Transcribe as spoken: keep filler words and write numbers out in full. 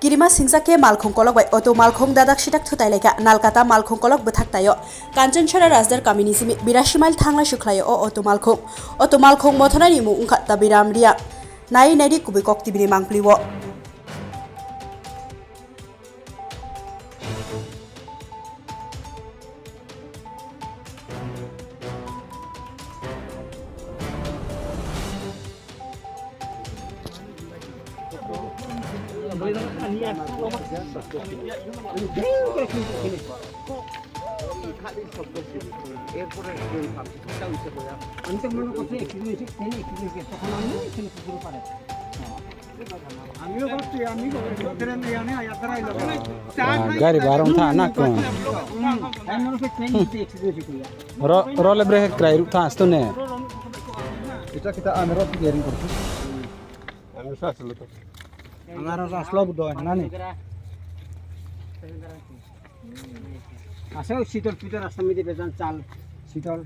Kirima singsa khe malkhung kolok bai auto malkhung dadak sidak thutai laikha Nalkata malkhung kolok bwthak taio. Kanchanchara Rajdar kamini simi birasi mile thanglai sukhlaio o auto malkhung. Auto malkhung mothonani mung wngkha Tabiram Ria. Nai naidi kubui kok tibini mangpli o. আমি তো মনে করছি accident হয়েছে, ট্রেনে accident হয়েছে, তখন আমি এখানে পুকুরে পাড়ে। আমিও ভাবছি, আমি ট্রেনে এখানে আয়া দাঁড়াইলাম। Ah, gari barong tha na kon. হুম, আমি মনে করছি ট্রেনে accident হয়েছে কইয়া। Ro, ro le breh krai ru tha asto ne. Kita, kita amero tiring korsi. Amero sa aslo to. Amero sa aslo budo nani. Asa sitor pitor asa mide bejan chal sitor.